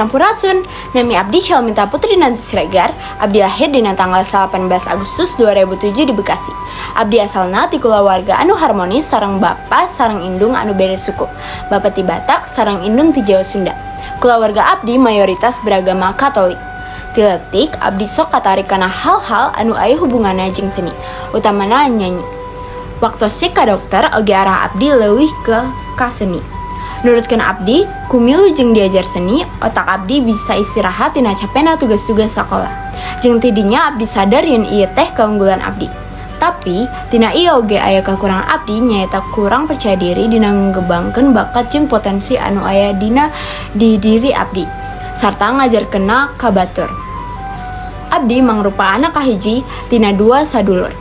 Sampurasun. Nami abdi Shalmita Putri Nanti Siregar. Abdi lahir dina tanggal 18 Agustus 2007 di Bekasi. Abdi asalna ti kulawarga anu harmonis sareng bapa sareng indung anu beda suku. Bapa ti Batak sareng indung ti Jawa Sunda. Kulawarga abdi mayoritas beragama Katolik. Ti leutik abdi sok katarik kana hal-hal anu aya hubunganna jeung seni, utamana nyanyi. Waktu cek ka dokter oge arah abdi leuwih ke ka seni. Nurutkeun abdi, ku milu jeung diajar seni, otak abdi bisa istirahat tina capena tugas-tugas sakola. Jeung tidinya abdi sadar yen ieu teh keunggulan abdi. Tapi, tina ieu oge aya kakurangan abdi, nyaeta kurang percaya diri dina ngembangkeun bakat jeung potensi anu aya dina di diri abdi, sarta ngajarkeunna ka batur. Abdi mangrupa anak kahiji tina dua sadulur.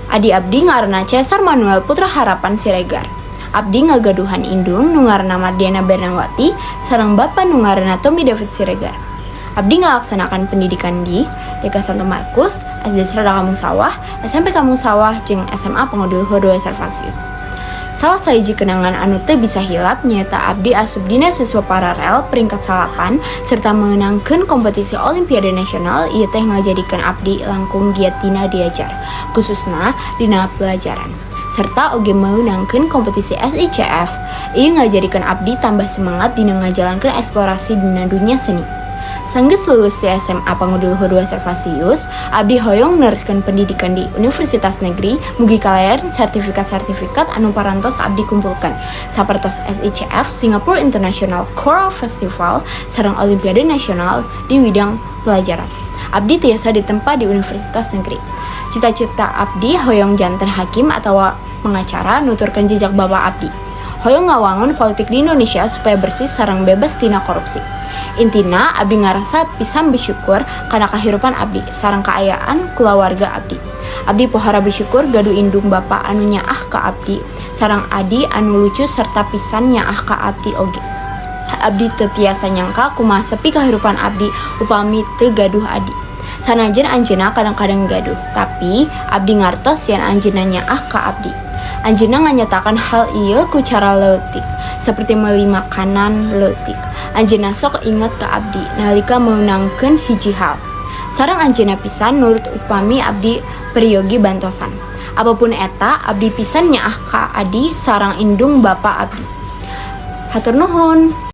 Adi abdi ngaranna Cesar Manuel Putra Harapan Siregar. Abdi ngagaduhan indung nu ngaranna Mardiana Bernawati sareng bapa nu ngaranna Tommy David Siregar. Abdi ngalaksanakan pendidikan di TK Santo Markus, SD Serada Kampung Sawah, SMP Kampung Sawah, jeung SMA Pangudi Luhur 2 Servasius. Salah sahiji kenangan anu teu bisa hilap nyaeta abdi asup dina siswa paralel peringkat 9 serta meunangkeun kompetisi Olimpiade Nasional. Ieu teh ngajadikeun abdi langkung giat dina diajar, khususna dina pelajaran, serta oge meunangkeun kompetisi SICF. Ieu ngajadikeun abdi tambah semangat dina ngajalankeun eksplorasi dina dunya seni. Sanggeus lulus di SMA Pangudi Luhur 2 Servasius, abdi hoyong neruskeun pendidikan di universitas negeri, mugi kalayan sertifikat-sertifikat anu parantos abdi kumpulkeun, sapertos SICF, Singapore International Choral Festival, sareng Olimpiade Nasional di widang pelajaran. Abdi tiasa ditempa di universitas negeri. Cita-cita abdi hoyong janten hakim atau pengacara, nuturkeun jejak bapak abdi. Hoyong ngawangun politik di Indonesia supaya bersih sareng bebas tina korupsi. Intina, abdi ngarasa pisan bersyukur kana kahirupan abdi sareng kaayaan kulawarga abdi. Abdi pohara bersyukur gaduh indung bapa anu nyaah ka abdi sareng adi anu lucu serta pisan nyaah ka abdi oge. Abdi teu tiasa nyangka kumaha sepi kahirupan abdi upami teu gaduh adi. Sanajan anjeunna kadang-kadang gaduh, tapi abdi ngartos yen anjeunna nyaah ka abdi. Anjeunna nganyatakan hal ieu ku cara leutik, seperti meuli makanan leutik. Anjeunna sok inget ka abdi nalika meunangkeun hiji hal. Sareng anjeunna pisan nurut upami abdi peryogi bantosan. Apapun eta, abdi pisan nyaah ka adi sareng indung bapa abdi. Hatur nuhun.